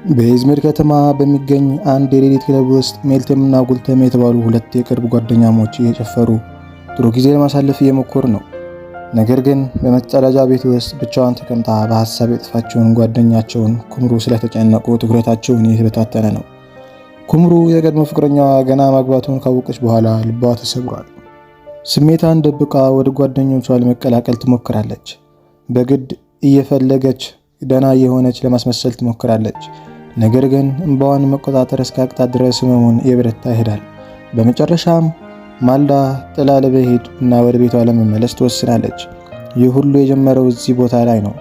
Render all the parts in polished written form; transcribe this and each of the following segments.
በኢዝሚር ከተማ በሚገኝ አንድ የሌሊት ክለብ ውስጥ ሜልቴምና ጉልተም የተባሉ ሁለት የቅርብ ጓደኛሞች እየጨፈሩ ጥሩ ጊዜ ለማሳለፍ እየሞከሩ ነው። ነገር ግን በመጸዳጃ ቤት ውስጥ ብቻዋን ተቀምጣ በሀሳብ የጠፋችውን ጓደኛቸውን ኩምሩ ስለተጨነቁ ትኩረታቸውን እየተበታተነ ነው። ኩምሩ የቀድሞ ፍቅረኛዋ ገና ማግባቱን ካወቀች በኋላ ልቧ ተሰብሯል። ስሜቷን ደብቃ ወደ ጓደኞቿ ለመቀላቀል ትሞክራለች። በግድ እየፈለገች ደህና የሆነች ለማስመሰል ትሞክራለች። ነገር ግን እንባዋን መቆጣጠር እስኪያቅታት ድረስ ህመሙን እየበረታ ይሄዳል። በመጨረሻም ማልዳ ጥላ ለመሄድ እና ወደ ቤቷ ለመመለስ ትወስናለች። ይህ ሁሉ የጀመረው እዚህ ቦታ ላይ ነው።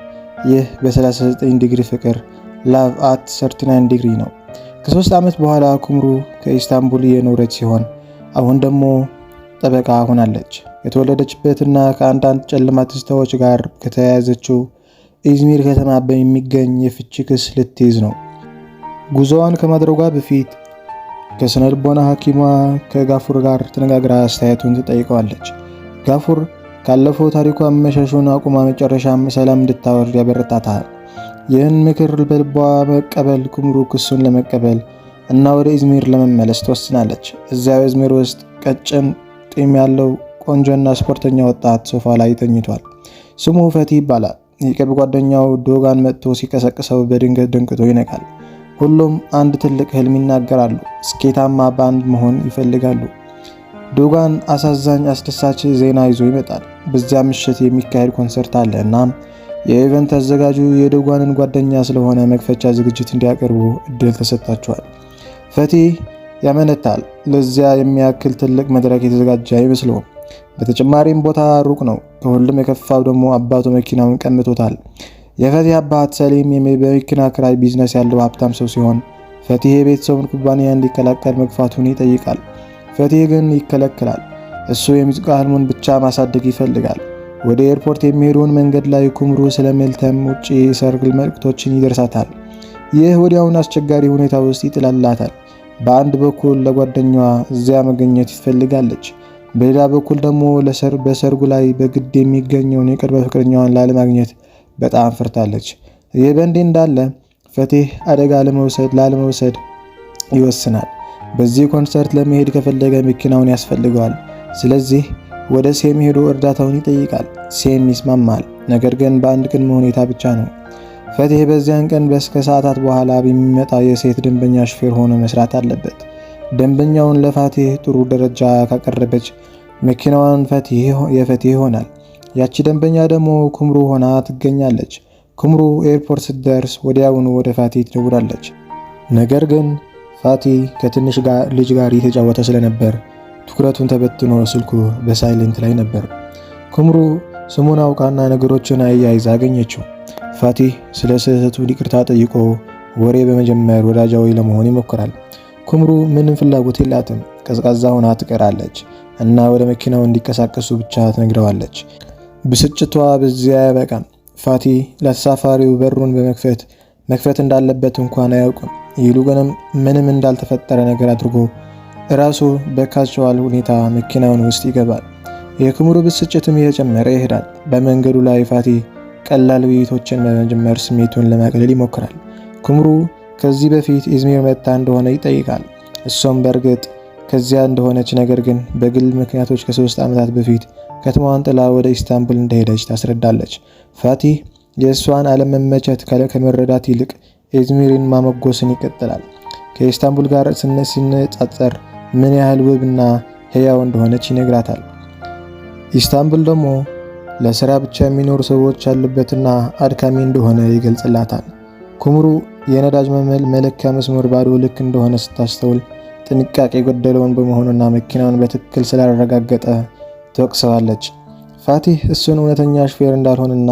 ይህ በ39 ዲግሪ ፍቅር፣ Love at 39 ዲግሪ ነው። ከ3 ዓመት በኋላ ኩምሩ ከኢስታንቡል እየኖረች ሲሆን አሁን ደግሞ ጠበቃ ሆናለች። የተወለደችበትና ከአንዳንድ ጨለማ ትዝታዎች ጋር ከተያያዘችው ኢዝሚር ከተማ በሚገኝ የፍቺ ክስ ልትይዝ ነው። ጉዞዋን ከማድረጓ በፊት ከስነ ልቦና ሐኪሟ ከጋፉር ጋር ተነጋግራ አስተያየቱን ትጠይቀዋለች። ጋፉር ካለፈው ታሪኳ መሸሹን አቁማ መጨረሻም ሰላም እንድታወርድ ያበረታታል። ይህን ምክር በልቧ መቀበል ኩምሩ ክሱን ለመቀበል እና ወደ ኢዝሚር ለመመለስ ትወስናለች። እዚያው ኢዝሚር ውስጥ ቀጭን ጢም ያለው ቆንጆና ስፖርተኛ ወጣት ሶፋ ላይ ተኝቷል። ስሙ ፈቲ ይባላል። የቅርብ ጓደኛው ዶጋን መጥቶ ሲቀሰቅሰው በድንገት ደንግጦ ይነቃል። ሁሉም አንድ ትልቅ ህልም ይናገራሉ። ስኬታማ ባንድ መሆን ይፈልጋሉ። ዶጋን አሳዛኝ አስደሳች ዜና ይዞ ይመጣል። በዚያ ምሽት የሚካሄድ ኮንሰርት አለ። እናም የ event አዘጋጁ የዶጋንን ጓደኛ ስለሆነ መክፈቻ ዝግጅት እንዲያቀርቡ እድል ተሰጥቷቸዋል። ፈቲ ያመነታል። ለዚያ የሚያክል ትልቅ መድረክ የተዘጋጀ አይመስለውም። በተጨማሪም ቦታ ሩቅ ነው። ከሁሉም የከፋው ደግሞ አባቱ መኪናውን ቀምቶታል። የፈቲህ አባት ሰሊም በመኪና ክራይ ቢዝነስ ያለው ሀብታም ሰው ሲሆን ፈቲህ የቤተሰቡን ኩባንያ እንዲቀላቀል መግፋቱን ይጠይቃል። ፈቲህ ግን ይከለክላል። እሱ የሙዚቃ ህልሙን ብቻ ማሳደግ ይፈልጋል። ወደ ኤርፖርት የሚሄደውን መንገድ ላይ ኩምሩ ስለ ሜልተም ውጪ ሰርግ መልእክቶችን ይደርሳታል። ይህ ወዲያውን አስቸጋሪ ሁኔታ ውስጥ ይጥላላታል። በአንድ በኩል ለጓደኛዋ እዚያ መገኘት ትፈልጋለች። በሌላ በኩል ደግሞ በሰርጉ ላይ በግድ የሚገኘውን የቅርብ ፍቅረኛዋን ላለማግኘት በጣም ፈርታለች። ይህ በእንዲህ እንዳለ ፈቲህ አደጋ ላለመውሰድ ይወስናል። በዚህ ኮንሰርት ለመሄድ ከፈለገ መኪናውን ያስፈልገዋል። ስለዚህ ወደ ሴም ሄዶ እርዳታውን ይጠይቃል። ሴም ይስማማል፣ ነገር ግን በአንድ ቅድመ ሁኔታ ብቻ ነው። ፈቲህ በዚያን ቀን በስከ ሰዓታት በኋላ የሚመጣ የሴት ደንበኛ ሹፌር ሆኖ መስራት አለበት። ደንበኛውን ለፋቲህ ጥሩ ደረጃ ካቀረበች መኪናዋን የፈቲህ ይሆናል። ያቺ ደንበኛ ደግሞ ኩምሩ ሆና ትገኛለች። ኩምሩ ኤርፖርት ስትደርስ ወዲያውኑ ወደ ፋቲ ትደውላለች። ነገር ግን ፋቲ ከትንሽ ልጅ ጋር እየተጫወተ ስለነበር ትኩረቱን ተበትኖ ስልኩ በ silent ላይ ነበር። ኩምሩ ስሙን አውቃና ነገሮችን አያይዛ አገኘችው። ፋቲህ ስለ ስህተቱ ይቅርታ ጠይቆ ወሬ በመጀመር ወዳጃዊ ለመሆን ይሞክራል። ኩምሩ ምንም ፍላጎት የላትም። ቀዝቃዛ ሆና ትቀራለች እና ወደ መኪናው እንዲቀሳቀሱ ብቻ ትነግረዋለች። ብስጭቷ በዚያ አያበቃም። ፋቲ ለተሳፋሪው በሩን በመክፈት መክፈት እንዳለበት እንኳን አያውቅም። ይልቁንም ምንም እንዳልተፈጠረ ነገር አድርጎ እራሱ በ casual ሁኔታ መኪናውን ውስጥ ይገባል። የኩምሩ ብስጭትም እየጨመረ ይሄዳል። በመንገዱ ላይ ፋቲ ቀላል ውይይቶችን በመጀመር ስሜቱን ለማቅለል ይሞክራል። ኩምሩ ከዚህ በፊት ኢዝሚር መጥታ እንደሆነ ይጠይቃል። እሷም በእርግጥ ከዚያ እንደሆነች ነገር ግን በግል ምክንያቶች ከ3 ዓመታት በፊት ከተማዋን ጥላ ወደ ኢስታንቡል እንደሄደች ታስረዳለች። ፋቲህ የእሷን አለመመቸት ከመረዳት ይልቅ ኢዝሚርን ማሞገስን ይቀጥላል። ከኢስታንቡል ጋር ሲነጻጸር ምን ያህል ውብና ሕያው እንደሆነች ይነግራታል። ኢስታንቡል ደግሞ ለስራ ብቻ የሚኖሩ ሰዎች ያሉበትና አድካሚ እንደሆነ ይገልጽላታል። ኩምሩ የነዳጅ መለኪያ መስመር ባዶ ልክ እንደሆነ ስታስተውል ጥንቃቄ የጎደለውን በመሆኑና መኪናውን በትክክል ስላረጋገጠ ትወቅሰዋለች። ፋቲህ እሱን እውነተኛ ሹፌር እንዳልሆነና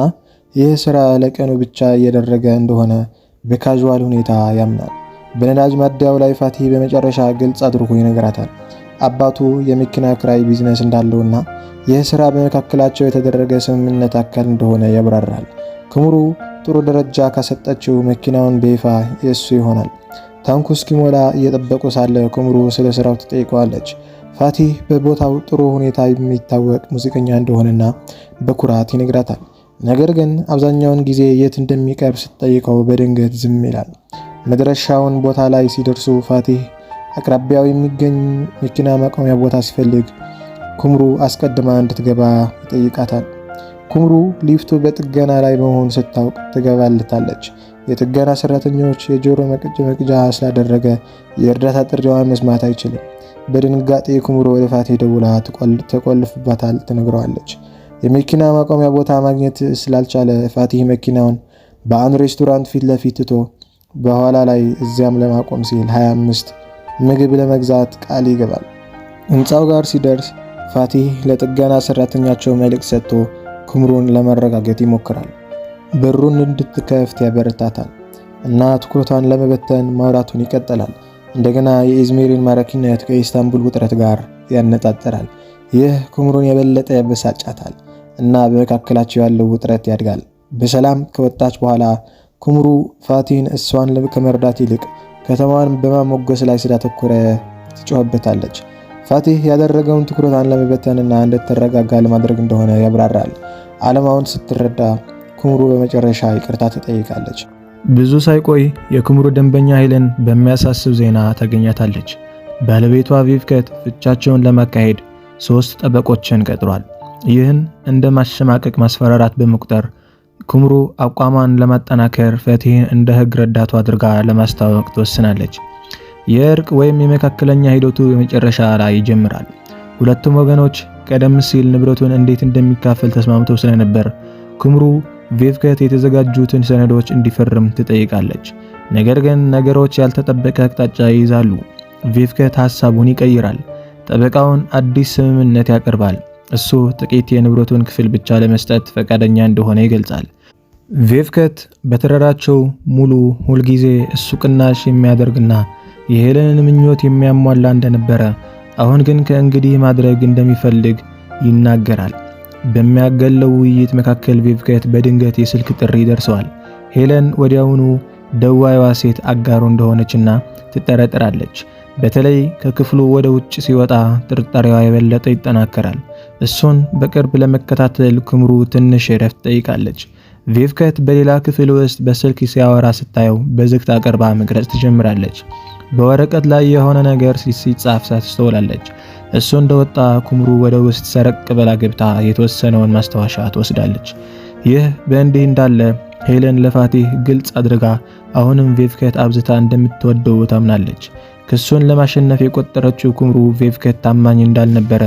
ይህ ስራ ለቀኑ ብቻ እየደረገ እንደሆነ በ casual ሁኔታ ያምናል። በነዳጅ ማደያው ላይ ፋቲህ በመጨረሻ ግልጽ አድርጎ ይነግራታል። አባቱ የመኪና ክራይ ቢዝነስ እንዳለውና ይህ ስራ በመካከላቸው የተደረገ ስምምነት አካል እንደሆነ ያብራራል። ኩምሩ ጥሩ ደረጃ ካሰጠችው መኪናውን በይፋ የእሱ ይሆናል። ታንኩ እስኪሞላ እየጠበቁ ሳለ ኩምሩ ስለ ስራው ትጠይቀዋለች። ፋቲህ በቦታው ጥሩ ሁኔታ የሚታወቅ ሙዚቀኛ እንደሆነና በኩራት ይነግራታል። ነገር ግን አብዛኛውን ጊዜ የት እንደሚቀርብ ስትጠይቀው በድንገት ዝም ይላል። መድረሻውን ቦታ ላይ ሲደርሱ ፋቲህ አቅራቢያው የሚገኝ መኪና ማቆሚያ ቦታ ሲፈልግ ኩምሩ አስቀድማ እንድትገባ ይጠይቃታል። ኩምሩ ሊፍቱ በጥገና ላይ መሆኑ ስታውቅ ትገባለታለች። የጥገና ሰራተኞች የጆሮ መቅጃ ስላደረገ የእርዳታ ጥሪዋን መስማት አይችልም። በድንጋጤ ኩምሩ ወደ ፋቲህ ደውላ ተቆልፍባታል ትነግረዋለች። የመኪና ማቆሚያ ቦታ ማግኘት ስላልቻለ ፋቲህ መኪናውን በአንድ ሬስቶራንት ፊት ለፊት ትቶ በኋላ ላይ እዚያም ለማቆም ሲል 25 ምግብ ለመግዛት ቃል ይገባል። ህንፃው ጋር ሲደርስ ፋቲህ ለጥገና ሰራተኛቸው መልእክት ሰጥቶ ኩምሩን ለመረጋገጥ ይሞክራል። በሩን እንድትከፍት ያበረታታል እና ትኩረቷን ለመበተን ማውራቱን ይቀጥላል። እንደገና የኢዝሜርን ማራኪነት ከኢስታንቡል ውጥረት ጋር ያነጣጠራል። ይህ ኩምሩን የበለጠ ያበሳጫታል እና በመካከላቸው ያለው ውጥረት ያድጋል። በሰላም ከወጣች በኋላ ኩምሩ ፋቲህን እሷን ከመርዳት ይልቅ ከተማዋን በማሞገስ ላይ ስላተኮረ ትጮህበታለች። ፋቲህ ያደረገውን ትኩረቷን ለመበተንና እንድትረጋጋ ለማድረግ እንደሆነ ያብራራል። ዓላማውን ስትረዳ ኩምሩ በመጨረሻ ይቅርታ ትጠይቃለች። ብዙ ሳይቆይ የኩምሩ ደንበኛ ሄለን በሚያሳስብ ዜና ታገኛታለች። ባለቤቷ ቪቭከት ፍቻቸውን ለማካሄድ 3 ጠበቆችን ቀጥሯል። ይህን እንደ ማሸማቀቅ ማስፈራራት በመቁጠር ኩምሩ አቋሟን ለማጠናከር ፋቲህን እንደ ሕግ ረዳቷ አድርጋ ለማስተዋወቅ ትወስናለች። የእርቅ ወይም የመካከለኛ ሂደቱ የመጨረሻ ላይ ይጀምራል። ሁለቱም ወገኖች ቀደም ሲል ንብረቱን እንዴት እንደሚካፈል ተስማምተው ስለነበር ኩምሩ ቬቭከት የተዘጋጁትን ሰነዶች እንዲፈርም ትጠይቃለች። ነገር ግን ነገሮች ያልተጠበቀ አቅጣጫ ይይዛሉ። ቬቭከት ሐሳቡን ይቀይራል። ጠበቃውን አዲስ ስምምነት ያቀርባል። እሱ ጥቂት የንብረቱን ክፍል ብቻ ለመስጠት ፈቃደኛ እንደሆነ ይገልጻል። ቬቭከት በትዳራቸው ሙሉ ሁልጊዜ እሱ ቅናሽ የሚያደርግና የሄለንን ምኞት የሚያሟላ እንደነበረ፣ አሁን ግን ከእንግዲህ ማድረግ እንደሚፈልግ ይናገራል። በሚያገለው ውይይት መካከል ቬቭከት በድንገት የስልክ ጥሪ ደርሰዋል። ሄለን ወዲያውኑ ደዋይዋ ሴት አጋሩ እንደሆነችና ትጠረጥራለች። በተለይ ከክፍሉ ወደ ውጭ ሲወጣ ጥርጣሬዋ የበለጠ ይጠናከራል። እሱን በቅርብ ለመከታተል ኩምሩ ትንሽ እረፍት ጠይቃለች። ቬቭከት በሌላ ክፍል ውስጥ በስልክ ሲያወራ ስታየው በዝግታ ቀርባ መቅረጽ ትጀምራለች። በወረቀት ላይ የሆነ ነገር ሲጻፍ ታስተውላለች። እሱ እንደወጣ ኩምሩ ወደ ውስጥ ሰረቅ ብላ ገብታ የተወሰነውን ማስታወሻ ትወስዳለች። ይህ በእንዲህ እንዳለ ሄለን ለፋቲህ ግልጽ አድርጋ አሁንም ቬቭከት አብዝታ እንደምትወደው ታምናለች። ክሱን ለማሸነፍ የቆጠረችው ኩምሩ ቬቭከት ታማኝ እንዳልነበረ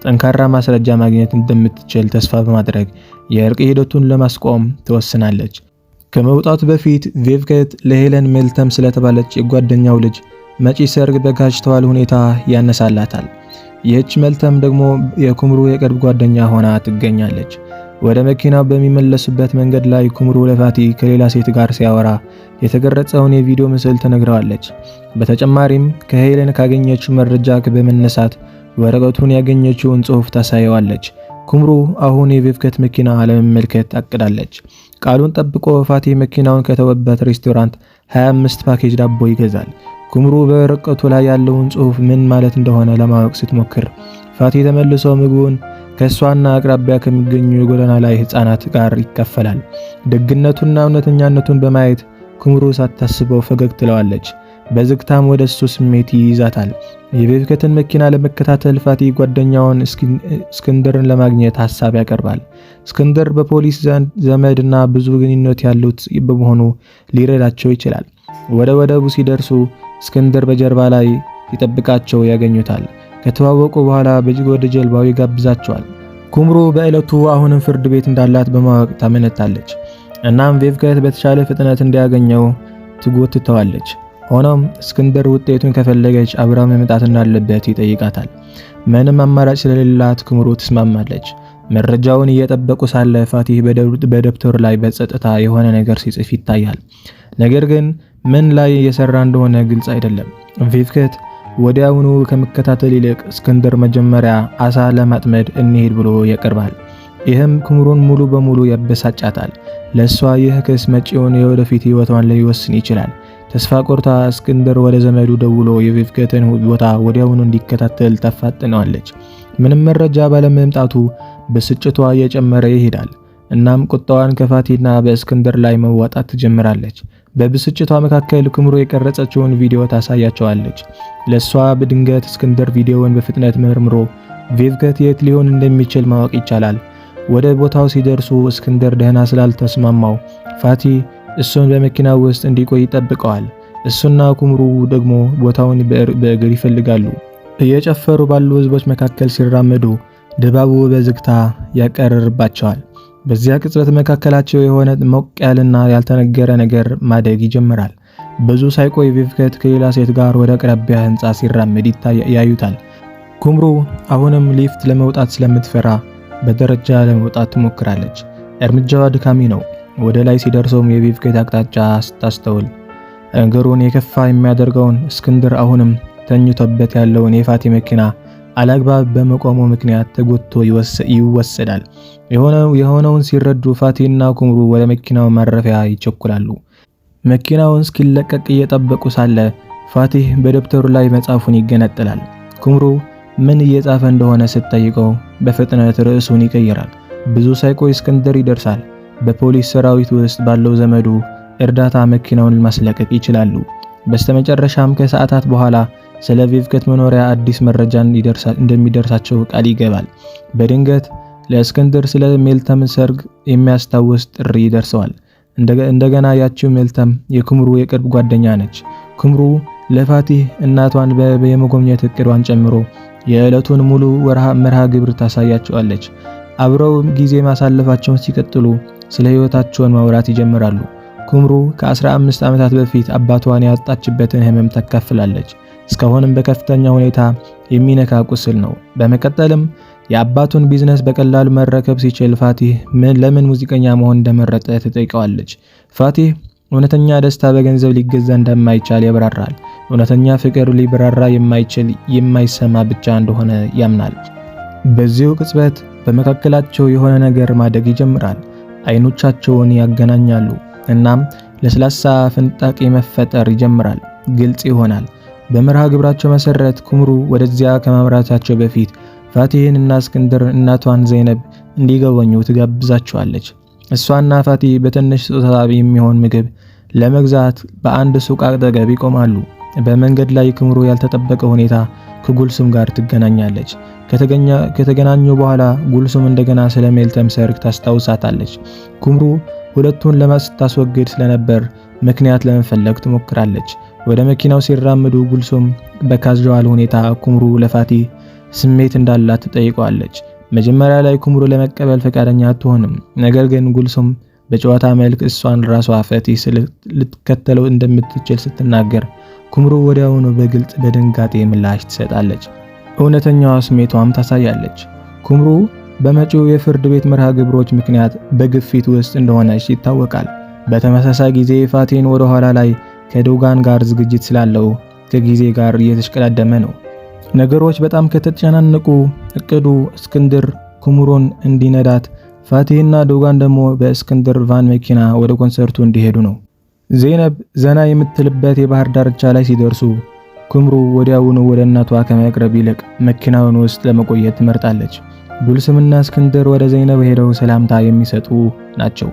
ጠንካራ ማስረጃ ማግኘት እንደምትችል ተስፋ በማድረግ የእርቅ ሂደቱን ለማስቆም ትወስናለች። ከመውጣቱ በፊት ቬቭከት ለሄለን ሜልተም ስለተባለች የጓደኛው ልጅ መጪ ሰርግ በጋጅተዋል ሁኔታ ያነሳላታል። ይህች መልተም ደግሞ የኩምሩ የቅርብ ጓደኛ ሆና ትገኛለች። ወደ መኪናው በሚመለሱበት መንገድ ላይ ኩምሩ ለፋቲ ከሌላ ሴት ጋር ሲያወራ የተቀረጸውን የቪዲዮ ምስል ትነግረዋለች። በተጨማሪም ከሄለን ካገኘችው መረጃ በመነሳት ወረቀቱን ያገኘችውን ጽሑፍ ታሳየዋለች። ኩምሩ አሁን የቬቭከት መኪና ለመመልከት አቅዳለች። ቃሉን ጠብቆ ፋቲ መኪናውን ከተወበት ሬስቶራንት 25 ፓኬጅ ዳቦ ይገዛል። ኩምሩ በወረቀቱ ላይ ያለውን ጽሑፍ ምን ማለት እንደሆነ ለማወቅ ስትሞክር ፋቲ ተመልሶ ምግቡን ከእሷና አቅራቢያ ከሚገኙ የጎዳና ላይ ሕፃናት ጋር ይካፈላል። ደግነቱና እውነተኛነቱን በማየት ኩምሩ ሳታስበው ፈገግ ትለዋለች። በዝግታም ወደ እሱ ስሜት ይይዛታል። የቬቭከትን መኪና ለመከታተል ፋቲ ጓደኛውን እስክንድርን ለማግኘት ሐሳብ ያቀርባል። እስክንድር በፖሊስ ዘመድና ብዙ ግንኙነት ያሉት በመሆኑ ሊረዳቸው ይችላል። ወደ ወደቡ ሲደርሱ እስክንድር በጀርባ ላይ ሲጠብቃቸው ያገኙታል። ከተዋወቁ በኋላ ወደ ጀልባው ይጋብዛቸዋል። ኩምሩ በዕለቱ አሁንም ፍርድ ቤት እንዳላት በማወቅ ታመነታለች። እናም ቬቭከት በተሻለ ፍጥነት እንዲያገኘው ትጎትተዋለች። ሆኖም እስክንድር ውጤቱን ከፈለገች አብራ መምጣት እንዳለበት ይጠይቃታል። ምንም አማራጭ ስለሌላት ኩምሩ ትስማማለች። መረጃውን እየጠበቁ ሳለ ፋቲህ በደብተሩ ላይ በጸጥታ የሆነ ነገር ሲጽፍ ይታያል። ነገር ግን ምን ላይ እየሰራ እንደሆነ ግልጽ አይደለም። ቬቭከት ወዲያውኑ ከመከታተል ይልቅ እስክንድር መጀመሪያ አሳ ለማጥመድ እንሄድ ብሎ ያቀርባል። ይህም ኩምሩን ሙሉ በሙሉ ያበሳጫታል። ለእሷ ይህ ክስ መጪውን የወደፊት ሕይወቷን ሊወስን ይችላል። ተስፋ ቆርታ እስክንድር ወደ ዘመዱ ደውሎ የቬቭከትን ቦታ ወዲያውኑ እንዲከታተል ታፋጥነዋለች። ምንም መረጃ ባለመምጣቱ ብስጭቷ እየጨመረ ይሄዳል። እናም ቁጣዋን ከፋቲና በእስክንድር ላይ መዋጣት ትጀምራለች። በብስጭቷ መካከል ኩምሩ የቀረጸችውን ቪዲዮ ታሳያቸዋለች። ለሷ በድንገት እስክንድር ቪዲዮውን በፍጥነት መርምሮ ቬቭከት የት ሊሆን እንደሚችል ማወቅ ይቻላል። ወደ ቦታው ሲደርሱ እስክንድር ደህና ስላልተስማማው ፋቲ እሱን በመኪና ውስጥ እንዲቆይ ይጠብቀዋል። እሱና ኩምሩ ደግሞ ቦታውን በእግር ይፈልጋሉ። እየጨፈሩ ባሉ ህዝቦች መካከል ሲራመዱ ድባቡ በዝግታ ያቀርርባቸዋል። በዚያ ቅጽበት መካከላቸው የሆነ ሞቅ ያለና ያልተነገረ ነገር ማደግ ይጀምራል። ብዙ ሳይቆይ ቪቭከት ከሌላ ሴት ጋር ወደ አቅራቢያ ህንፃ ሲራመድ ያዩታል። ኩምሩ አሁንም ሊፍት ለመውጣት ስለምትፈራ በደረጃ ለመውጣት ትሞክራለች። እርምጃዋ ድካሚ ነው። ወደ ላይ ሲደርሱም የቪቭከት አቅጣጫ ስታስተውል ነገሩን የከፋ የሚያደርገውን እስክንድር አሁንም ተኝቶበት ያለውን የፋቲ መኪና አላግባብ በመቆሙ ምክንያት ተጎትቶ ይወሰዳል። የሆነውን ሲረዱ ፋቲና ኩምሩ ወደ መኪናው ማረፊያ ይቸኩላሉ። መኪናውን እስኪለቀቅ እየጠበቁ ሳለ ፋቲህ በደብተሩ ላይ መጽሐፉን ይገነጥላል። ኩምሩ ምን እየጻፈ እንደሆነ ስትጠይቀው በፍጥነት ርዕሱን ይቀይራል። ብዙ ሳይቆይ እስክንድር ይደርሳል። በፖሊስ ሰራዊት ውስጥ ባለው ዘመዱ እርዳታ መኪናውን ማስለቀቅ ይችላሉ። በስተመጨረሻም ከሰዓታት በኋላ ስለ ቪቭከት መኖሪያ አዲስ መረጃን እንደሚደርሳቸው ቃል ይገባል። በድንገት ለእስክንድር ስለ ሜልተም ሰርግ የሚያስታውስ ጥሪ ይደርሰዋል። እንደገና ያቺው ሜልተም የኩምሩ የቅርብ ጓደኛ ነች። ኩምሩ ለፋቲህ እናቷን የመጎብኘት እቅዷን ጨምሮ የዕለቱን ሙሉ መርሃ ግብር ታሳያቸዋለች። አብረው ጊዜ ማሳለፋቸውን ሲቀጥሉ ስለ ሕይወታቸውን ማውራት ይጀምራሉ። ኩምሩ ከ15 ዓመታት በፊት አባቷን ያጣችበትን ህመም ታካፍላለች። እስካሁንም በከፍተኛ ሁኔታ የሚነካ ቁስል ነው። በመቀጠልም የአባቱን ቢዝነስ በቀላሉ መረከብ ሲችል ፋቲህ ለምን ሙዚቀኛ መሆን እንደመረጠ ትጠይቀዋለች። ፋቲህ እውነተኛ ደስታ በገንዘብ ሊገዛ እንደማይቻል ያብራራል። እውነተኛ ፍቅር ሊብራራ የማይችል የማይሰማ ብቻ እንደሆነ ያምናል። በዚሁ ቅጽበት በመካከላቸው የሆነ ነገር ማደግ ይጀምራል። አይኖቻቸውን ያገናኛሉ። እናም ለስላሳ ፍንጣቂ መፈጠር ይጀምራል። ግልጽ ይሆናል። በመርሃ ግብራቸው መሰረት ኩምሩ ወደዚያ ከማምራታቸው በፊት ፋቲህን እና እስክንድር እናቷን ዘይነብ እንዲጎበኙ ትጋብዛቸዋለች። እሷና ፋቲህ በትንሽ ስጦታ የሚሆን ምግብ ለመግዛት በአንድ ሱቅ አጠገብ ይቆማሉ። በመንገድ ላይ ኩምሩ ያልተጠበቀ ሁኔታ ከጉልሱም ጋር ትገናኛለች። ከተገናኙ በኋላ ጉልሱም እንደገና ስለ ሜልተም ሰርግ ታስታውሳታለች። ኩምሩ ሁለቱን ለማስታስወግድ ስለነበር ምክንያት ለመፈለግ ትሞክራለች። ወደ መኪናው ሲራመዱ ጉልሱም በ casual ሁኔታ ኩምሩ ለፋቲ ስሜት እንዳላት ትጠይቀዋለች። መጀመሪያ ላይ ኩምሩ ለመቀበል ፈቃደኛ አትሆንም። ነገር ግን ጉልሱም በጨዋታ መልክ እሷን ራሷ ፈቲ ልትከተለው እንደምትችል ስትናገር ኩምሩ ወዲያውኑ በግልጽ በድንጋጤ ምላሽ ትሰጣለች። እውነተኛዋ ስሜቷም ታሳያለች። ኩምሩ በመጪው የፍርድ ቤት መርሃ ግብሮች ምክንያት በግፊት ውስጥ እንደሆነች ይታወቃል። በተመሳሳይ ጊዜ ፋቴን ወደ ኋላ ላይ ከዶጋን ጋር ዝግጅት ስላለው ከጊዜ ጋር እየተሽቀዳደመ ነው። ነገሮች በጣም ከተጨናነቁ እቅዱ እስክንድር ኩምሩን እንዲነዳት፣ ፋቲህና ዶጋን ደግሞ በእስክንድር van መኪና ወደ ኮንሰርቱ እንዲሄዱ ነው። ዘይነብ ዘና የምትልበት የባህር ዳርቻ ላይ ሲደርሱ ኩምሩ ወዲያውኑ ወደ እናቷ ከመቅረብ ይልቅ መኪናውን ውስጥ ለመቆየት ትመርጣለች። ጉልስምና እስክንድር ወደ ዘይነብ ሄደው ሰላምታ የሚሰጡ ናቸው።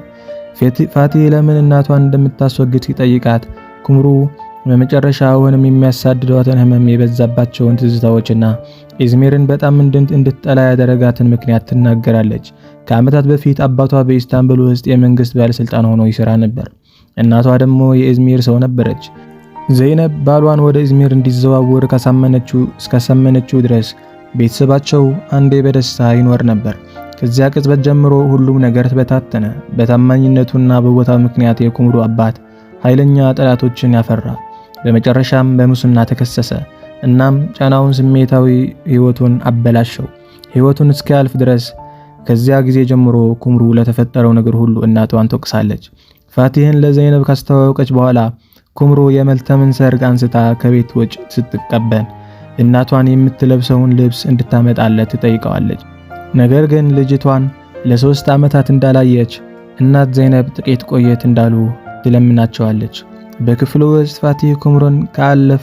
ፋቲህ ለምን እናቷን እንደምታስወግድ ሲጠይቃት ኩምሩ በመጨረሻ አሁንም የሚያሳድዷትን ህመም የበዛባቸውን ትዝታዎችና ኢዝሚርን በጣም እንድትጠላ ያደረጋትን ምክንያት ትናገራለች። ከዓመታት በፊት አባቷ በኢስታንቡል ውስጥ የመንግስት ባለስልጣን ሆኖ ይሰራ ነበር። እናቷ ደግሞ የኢዝሚር ሰው ነበረች። ዘይነብ ባሏን ወደ ኢዝሚር እንዲዘዋወር እስካሳመነችው ድረስ ቤተሰባቸው አንዴ በደስታ ይኖር ነበር። ከዚያ ቅጽበት ጀምሮ ሁሉም ነገር ተበታተነ። በታማኝነቱና በቦታው ምክንያት የኩምሩ አባት ኃይለኛ ጠላቶችን ያፈራ። በመጨረሻም በሙስና ተከሰሰ። እናም ጫናውን ስሜታዊ ህይወቱን አበላሸው፣ ህይወቱን እስኪያልፍ ድረስ። ከዚያ ጊዜ ጀምሮ ኩምሩ ለተፈጠረው ነገር ሁሉ እናቷን ትወቅሳለች። ፋቲህን ለዘይነብ ካስተዋወቀች በኋላ ኩምሩ የመልተምን ሰርግ አንስታ ከቤት ወጭ ስትቀበል እናቷን የምትለብሰውን ልብስ እንድታመጣለት ትጠይቀዋለች። ነገር ግን ልጅቷን ለ3 ዓመታት እንዳላየች እናት ዘይነብ ጥቂት ቆየት እንዳሉ ትለምናቸዋለች። በክፍሉ ውስጥ ፋቲህ ኩምሩን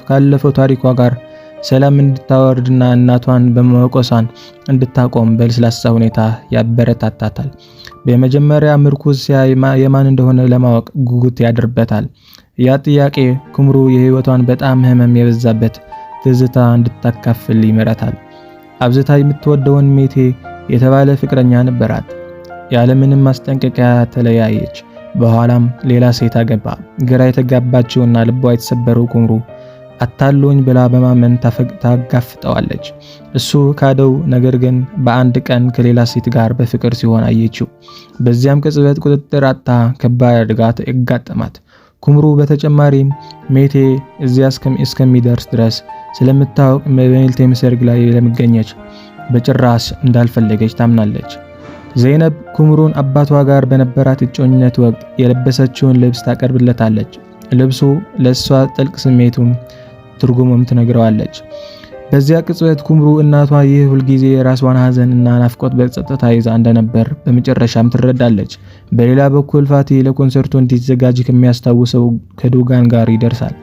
ካለፈው ታሪኳ ጋር ሰላም እንድታወርድና እናቷን በመወቀሷን እንድታቆም በለስላሳ ሁኔታ ያበረታታታል። በመጀመሪያ ምርኩዝ ሲያይ የማን እንደሆነ ለማወቅ ጉጉት ያድርበታል። ያ ጥያቄ ኩምሩ የህይወቷን በጣም ህመም የበዛበት ትዝታ እንድታካፍል ይመራታል። አብዝታ የምትወደውን ሜቴ የተባለ ፍቅረኛ ነበራት። ያለምንም ማስጠንቀቂያ ተለያየች። በኋላም ሌላ ሴት አገባ። ግራ የተጋባችውና ልቧ የተሰበረው ኩምሩ አታሎኝ ብላ በማመን ታጋፍጠዋለች። እሱ ካደው። ነገር ግን በአንድ ቀን ከሌላ ሴት ጋር በፍቅር ሲሆን አየችው። በዚያም ቅጽበት ቁጥጥር አጥታ ከባድ አደጋ ያጋጠማት። ኩምሩ በተጨማሪም ሜቴ እዚያ እስከሚደርስ ድረስ ስለምታውቅ በሜልቴም ሰርግ ላይ ለመገኘት በጭራሽ እንዳልፈለገች ታምናለች። ዘይነብ ኩምሩን አባቷ ጋር በነበራት እጮኝነት ወቅት የለበሰችውን ልብስ ታቀርብለታለች። ልብሱ ለእሷ ጥልቅ ስሜቱም ትርጉሙም ትነግረዋለች። በዚያ ቅጽበት ኩምሩ እናቷ ይህ ሁልጊዜ የራሷን ሐዘን እና ናፍቆት በጸጥታ ይዛ እንደነበር በመጨረሻም ትረዳለች። በሌላ በኩል ፋቲ ለኮንሰርቱ እንዲዘጋጅ ከሚያስታውሰው ከዶጋን ጋር ይደርሳል።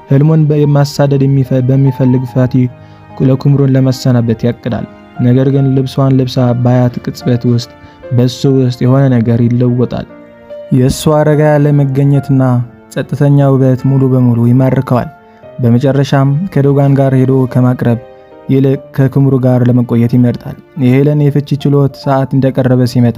ህልሙን ማሳደድ በሚፈልግ ፋቲ ለኩምሩን ለመሰናበት ያቅዳል። ነገር ግን ልብሷን ልብሳ ባያት ቅጽበት ውስጥ በሱ ውስጥ የሆነ ነገር ይለወጣል። የእሷ ረጋ ያለ መገኘትና ጸጥተኛ ውበት ሙሉ በሙሉ ይማርከዋል። በመጨረሻም ከዶጋን ጋር ሄዶ ከማቅረብ ይልቅ ከኩምሩ ጋር ለመቆየት ይመርጣል። የሄለን የፍቺ ችሎት ሰዓት እንደቀረበ ሲመጣ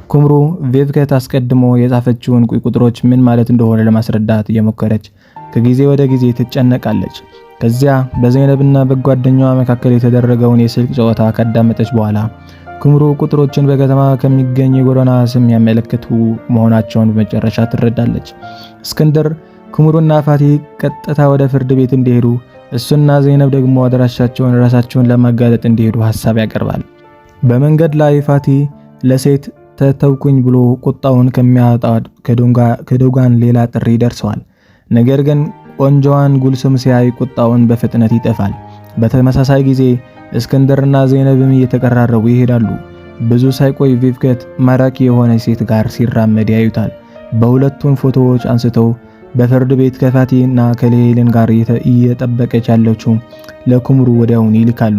ኩምሩ ቬቭከት አስቀድሞ የጻፈችውን ቁጥሮች ምን ማለት እንደሆነ ለማስረዳት እየሞከረች ከጊዜ ወደ ጊዜ ትጨነቃለች። ከዚያ በዘይነብና በጓደኛዋ መካከል የተደረገውን የስልክ ጨዋታ ካዳመጠች በኋላ ኩምሩ ቁጥሮችን በከተማ ከሚገኝ የጎዳና ስም ያመለክቱ መሆናቸውን በመጨረሻ ትረዳለች። እስክንድር ኩምሩና ፋቲ ቀጥታ ወደ ፍርድ ቤት እንዲሄዱ እሱና ዘይነብ ደግሞ አድራሻቸውን ራሳቸውን ለማጋለጥ እንዲሄዱ ሐሳብ ያቀርባል። በመንገድ ላይ ፋቲ ለሴት ተተውኩኝ ብሎ ቁጣውን ከሚያወጣ ከዶጋን ሌላ ጥሪ ደርሰዋል። ነገር ግን ቆንጆዋን ጉልሱም ሲያይ ቁጣውን በፍጥነት ይጠፋል። በተመሳሳይ ጊዜ እስክንድርና ዘይነብም እየተቀራረቡ ይሄዳሉ። ብዙ ሳይቆይ ቪቭከት ማራኪ የሆነ ሴት ጋር ሲራመድ ያዩታል። በሁለቱን ፎቶዎች አንስተው በፍርድ ቤት ከፋቲ እና ከሌልን ጋር እየጠበቀች ያለችው ለኩምሩ ወዲያውኑ ይልካሉ።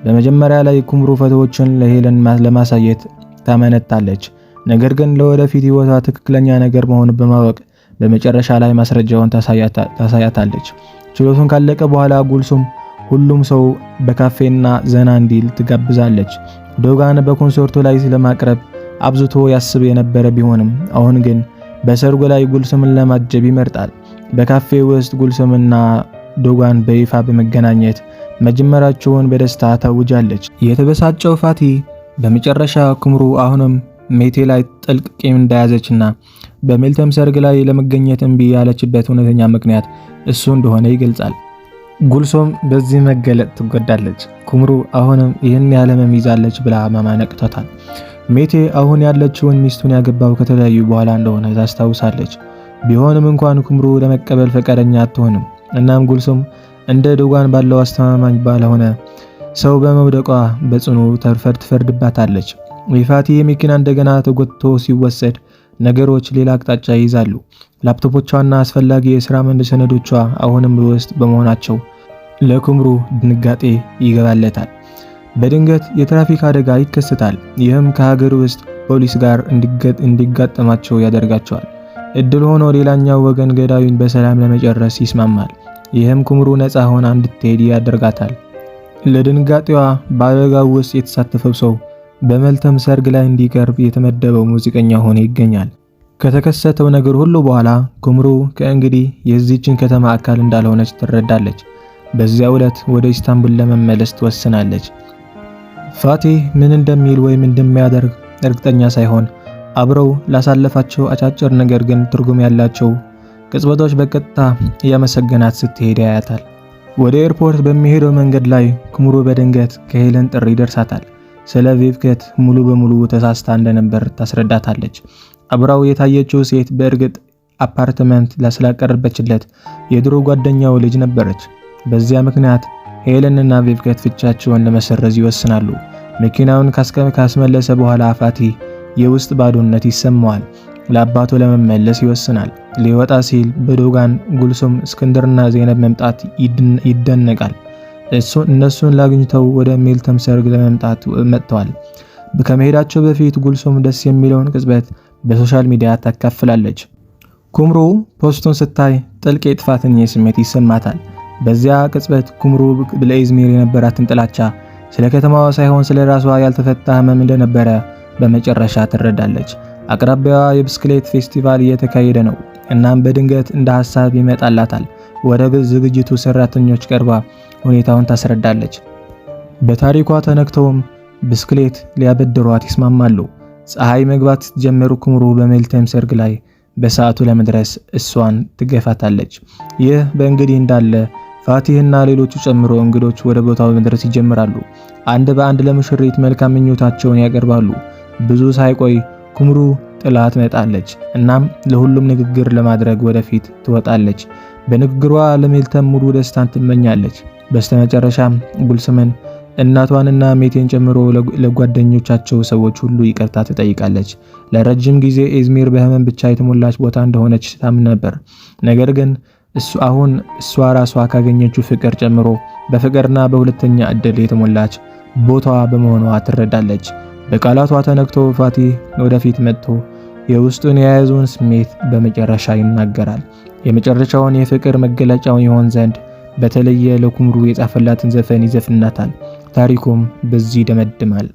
በመጀመሪያ ላይ ኩምሩ ፎቶዎችን ለሄለን ለማሳየት ታመነታለች። ነገር ግን ለወደፊት ህይወቷ ትክክለኛ ነገር መሆኑን በማወቅ በመጨረሻ ላይ ማስረጃውን ታሳያታለች። ችሎቱን ካለቀ በኋላ ጉልሱም ሁሉም ሰው በካፌና ዘና እንዲል ትጋብዛለች። ዶጋን በኮንሰርቱ ላይ ስለማቅረብ አብዝቶ ያስብ የነበረ ቢሆንም አሁን ግን በሰርጉ ላይ ጉልሱምን ለማጀብ ይመርጣል። በካፌ ውስጥ ጉልሱምና ዶጋን በይፋ በመገናኘት መጀመራቸውን በደስታ ታውጃለች። የተበሳጨው ፋቲ በመጨረሻ ኩምሩ አሁንም ሜቴ ላይ ጥልቅ ቂም እንደያዘችና በሜልተም ሰርግ ላይ ለመገኘት እምቢ ያለችበት እውነተኛ ምክንያት እሱ እንደሆነ ይገልጻል። ጉልሶም በዚህ መገለጥ ትጎዳለች። ኩምሩ አሁንም ይህን ያህል ህመም ይዛለች ብላ ማማነቅቷታል። ሜቴ አሁን ያለችውን ሚስቱን ያገባው ከተለያዩ በኋላ እንደሆነ ታስታውሳለች። ቢሆንም እንኳን ኩምሩ ለመቀበል ፈቃደኛ አትሆንም። እናም ጉልሶም እንደ ዶጋን ባለው አስተማማኝ ባልሆነ ሰው በመውደቋ በጽኑ ትፈርድባታለች። የፋቲ መኪና እንደገና ተጎትቶ ሲወሰድ ነገሮች ሌላ አቅጣጫ ይይዛሉ። ላፕቶፖቿና አስፈላጊ የሥራ ሰነዶቿ አሁንም በውስጥ በመሆናቸው ለኩምሩ ድንጋጤ ይገባለታል። በድንገት የትራፊክ አደጋ ይከሰታል። ይህም ከሀገር ውስጥ ፖሊስ ጋር እንዲጋጠማቸው ያደርጋቸዋል። እድል ሆኖ ሌላኛው ወገን ገዳዩን በሰላም ለመጨረስ ይስማማል። ይህም ኩምሩ ነፃ ሆና እንድትሄድ ያደርጋታል። ለድንጋጤዋ በአደጋው ውስጥ የተሳተፈው ሰው በመልተም ሰርግ ላይ እንዲቀርብ የተመደበው ሙዚቀኛ ሆኖ ይገኛል። ከተከሰተው ነገር ሁሉ በኋላ ኩምሩ ከእንግዲህ የዚህችን ከተማ አካል እንዳልሆነች ትረዳለች። በዚያው ዕለት ወደ ኢስታንቡል ለመመለስ ትወስናለች። ፋቲህ ምን እንደሚል ወይም እንደሚያደርግ እርግጠኛ ሳይሆን አብረው ላሳለፋቸው አጫጭር ነገር ግን ትርጉም ያላቸው ቅጽበቶች በቀጥታ እያመሰገናት ስትሄድ ያያታል። ወደ ኤርፖርት በሚሄደው መንገድ ላይ ኩምሩ በድንገት ከሄለን ጥሪ ይደርሳታል። ስለ ቪቭከት ሙሉ በሙሉ ተሳስታ እንደነበር ታስረዳታለች። አብራው የታየችው ሴት በእርግጥ አፓርትመንት ስላቀረበችለት የድሮ ጓደኛው ልጅ ነበረች። በዚያ ምክንያት ሄለን እና ቪቭከት ፍቻቸውን ለመሰረዝ ይወስናሉ። መኪናውን ካስመለሰ በኋላ ፋቲ የውስጥ ባዶነት ይሰማዋል። ለአባቱ ለመመለስ ይወስናል። ሊወጣ ሲል በዶጋን ጉልሱም፣ እስክንድርና ዜነብ መምጣት ይደነቃል። እነሱን ላግኝተው ወደ ሜልተም ሰርግ ለመምጣት መጥተዋል። ከመሄዳቸው በፊት ጉልሱም ደስ የሚለውን ቅጽበት በ social media ታካፍላለች። ኩምሩ post ኡን ስታይ ጥልቅ የጥፋተኝነት ስሜት ይሰማታል። በዚያ ቅጽበት ኩምሩ ለኢዝሚር የነበራትን ጥላቻ ስለ ከተማዋ ሳይሆን ስለ ራሷ ያልተፈታ ህመም እንደነበረ በመጨረሻ ትረዳለች። አቅራቢያዋ የብስክሌት ፌስቲቫል እየተካሄደ ነው። እናም በድንገት እንደ ሐሳብ ይመጣላታል። ወደ ዝግጅቱ ሰራተኞች ቀርባ ሁኔታውን ታስረዳለች። በታሪኳ ተነክተውም ብስክሌት ሊያበድሯት ይስማማሉ። ፀሐይ መግባት ስትጀምር ኩምሩ በሜልተም ሰርግ ላይ በሰዓቱ ለመድረስ እሷን ትገፋታለች። ይህ በእንግዲህ እንዳለ ፋቲህና ሌሎቹ ጨምሮ እንግዶች ወደ ቦታው መድረስ ይጀምራሉ። አንድ በአንድ ለሙሽሪት መልካም ምኞታቸውን ያቀርባሉ። ብዙ ሳይቆይ ኩምሩ ጥላ ትመጣለች። እናም ለሁሉም ንግግር ለማድረግ ወደፊት ትወጣለች። በንግግሯ ለሜልተም ሙሉ ደስታን ትመኛለች። በስተመጨረሻም ጉልስምን እናቷንና ሜቴን ጨምሮ ለጓደኞቻቸው ሰዎች ሁሉ ይቅርታ ትጠይቃለች። ለረጅም ጊዜ ኢዝሚር በህመም ብቻ የተሞላች ቦታ እንደሆነች ታምን ነበር። ነገር ግን እሱ አሁን እሷ ራሷ ካገኘችው ፍቅር ጨምሮ በፍቅርና በሁለተኛ እድል የተሞላች ቦታዋ በመሆኗ ትረዳለች። በቃላቷ ተነክቶ ፋቲህ ወደፊት መጥቶ የውስጡን የያዘውን ስሜት በመጨረሻ ይናገራል። የመጨረሻውን የፍቅር መገለጫውን ይሆን ዘንድ በተለየ ለኩምሩ የጻፈላትን ዘፈን ይዘፍናታል። ታሪኩም በዚህ ይደመድማል።